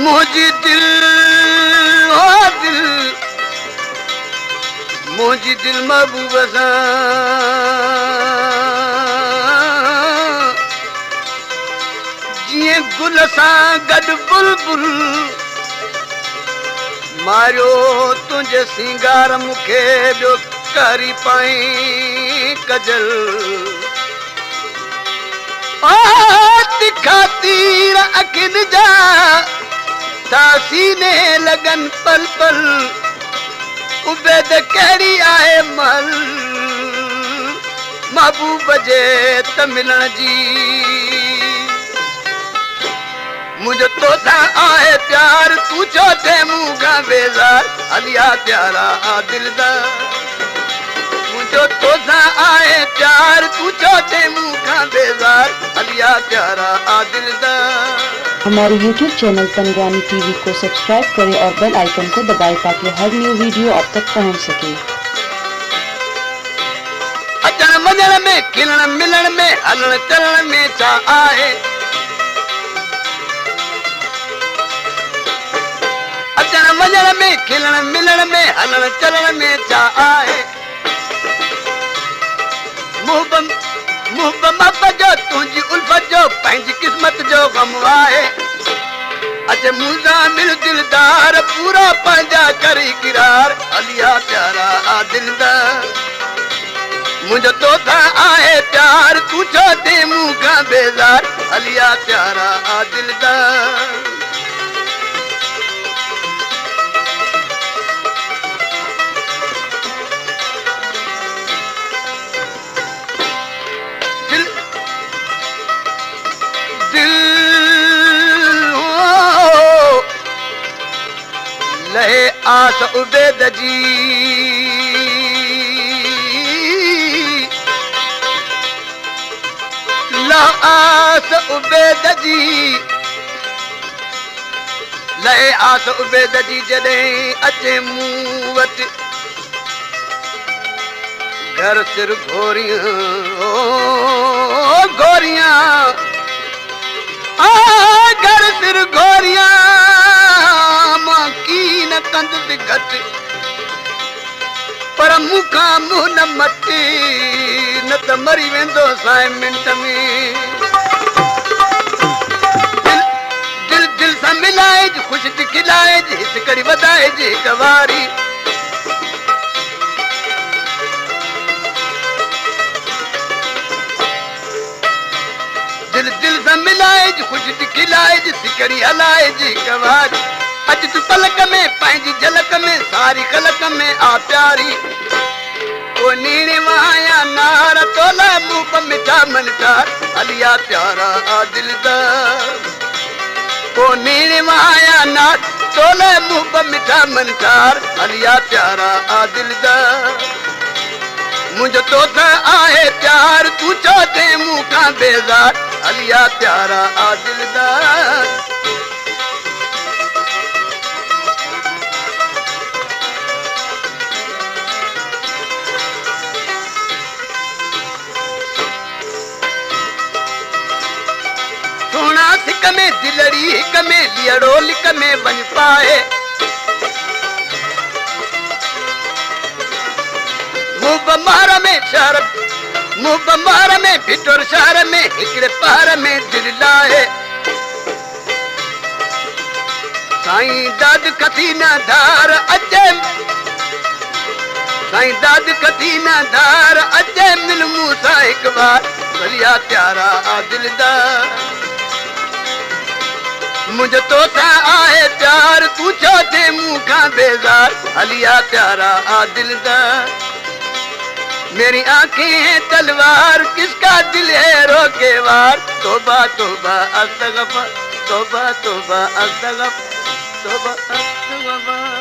منهنجي دل، او دل، منهنجي دل محبوب سان، جيئن گل سان گڏ بلبل، ماريو تنهنجي سينگار مون کي ٻيو ڪاري پائين ڪجل. آ تکا تير اکين جا، تا سيني لڳن پل پل. عبيد ڪهڙي آهي مهل، محبوب جي ته ملڻ جي. منهنجو توسان آهي پيار، تون ڇو ٿئين مون کان بيزار، هليا پيارا آ دلدار. منهنجو توسان آهي پيار، تون ڇو ٿئين مون کان بيزار، هليا پيارا آ دلدار. ہمارے یوٹیوب چینل تنگوانی ٹی وی کو سبسکرائب کریں اور بیل آئیکن کو دبائیں تاکہ ہر نیو ویڈیو آپ تک پہنچ سکے۔ اچڻ وڃڻ ۾، کلڻ ملڻ ۾، هلڻ چلڻ ۾ ڇا آهي؟ اچڻ وڃڻ ۾، کلڻ ملڻ ۾، هلڻ چلڻ ۾ ڇا آهي؟ محب، محب محبت جو، تنهنجي الفت جو، پنهنجي قسمت جو غم آهي. اچ مون سان مل دلدار، پورا پنهنجا ڪر اقرار، هليا پيارا آ دلدار. منهنجو توسان آهي پيار، تون ڇو ٿئين مون کان بيزار، هليا پيارا آ دلدار. دل، دل، او، لهي آس عبيد جي، لهي آس عبيد جي، لهي آس عبيد جي، جڏهن اچي مون وٽ. گهر سر گهوريان، او گهوريان، آ گهر سر گهوريان، مان ڪي نه ڪندس گهٽ، پر مون کان منهن نه مٽ، نه ته مري ويندو سائين منٽ ۾. دل، دل، دل سان ملائج، خوش جي کلائج، هڪڙي وڌائج هڪ واري. دل، دل سان ملائج، خوش جي کلائج، سڪڙي هلائج هڪ واري. اڄ تون پلڪ ۾ پنهنجي جهلڪ ۾، ساري خلق ۾ آ پياري. او نيڻي وهايان نار، تولا مون به مٺا من ٺار، هليا پيارا آ دلدار. او نيڻي وهايان نار، تولا مون به مٺا من ٺار، هليا پيارا آ دلدار. منهنجو توسان آهي پيار، تون ڇو ٿئين مون کان بيزار، هليا پيارا آ دلدار. سهڻا سڪ ۾ دلڙي هڪ ۾، ليئڙو لڪ ۾ وڃ پائي. مون به مار ۾ شهر، مون به مار ۾ ڀٽور شهر ۾، هڪڙي پهر ۾ دل لاهي. سائين داد ڪٿي نه ڌار اچي، سائين داد ڪٿي نه ڌار اچي، مل مون سان هڪ وار، هليا پيارا آ دلدار. منهنجو توسان آهي پيار، تون ڇو ٿئين مون کان بيزار، هليا پيارا آ دلدار. میری آنکھیں ہیں تلوار، کس کا دل ہے روکے وار. توبہ توبہ استغفار، توبہ توبہ استغفار، توبہ استغفار.